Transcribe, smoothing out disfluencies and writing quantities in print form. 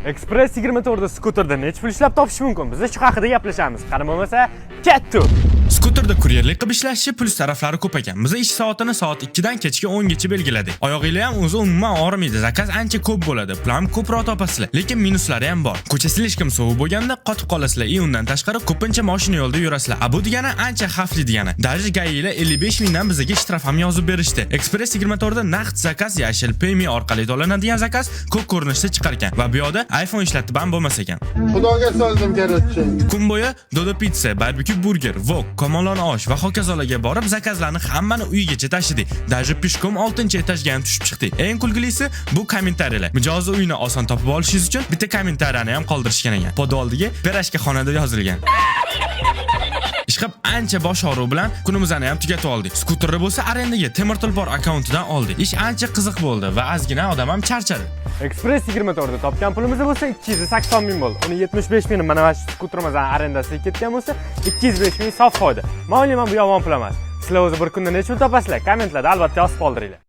Express 24 da skuterda necha pul ishlab topish mumkin? Biz shu haqida gaplashamiz. Qani bo'lmasa, ketdik. Skuterda kuryerlik qilib ishlashi plyus taraflari ko'p ekan. Biz ish soatini soat 2 dan kechki 10 gacha belgiladik. Oyog'inglar ham o'zi umuman og'rimaydi. Заказ ancha ko'p bo'ladi. Pul ham ko'proq topasizlar. Lekin minuslari ham bor. Ko'cha слишком sovuq bo'lganda qotib qolasizlar. И undan tashqari ko'pincha mashina yo'lda yurasizlar. A bu degani ancha xavfli degani. Даже ГАИ lar 55 mingdan bizga штраф ham yozib berishdi. Express 24 da naqd заказ, yashil Payme orqali to'lanadigan заказ ko'p ko'rinishda chiqar ekan va bu yoqda iPhone ishlatib ham bo'lmas ekan. Xudoga soldim, короче. Kun bo'yi Dodo Pizza, Barbecue Burger, Wok, Kamolon osh va hokazolarga borib заказ larni hammani uyigacha tashidik. Даже пешком 6-этаж ga ham tushib chiqdik. Eng kulgilisi bu kommentariyalar. Mijozni uyini oson topib olishingiz uchun bitta kommentariyani ham qoldirishgan ekan. Подвал dagi пирожки xonada yozilgan. Ishqib, ancha bosh og'rig'i bilan kunimizni ham tugatib oldik. Skuterni bo'lsa arendaga Temir Tulpor akkauntidan oldik. Ish ancha qiziq bo'ldi va ozgina odam ham charchadi. Express 24 da topgan pulimiz bo'lsa 280 ming bo'ldi. Uni 75 mingni mana shu skuterimizning arendasiga ketgan bo'lsa, 205 ming sof foyda. Men o'ylayman, bu yomon pul emas. Sizlar o'zi bir kunda necha pul topasizlar? Kommentlarda albatta yozib qoldiringlar.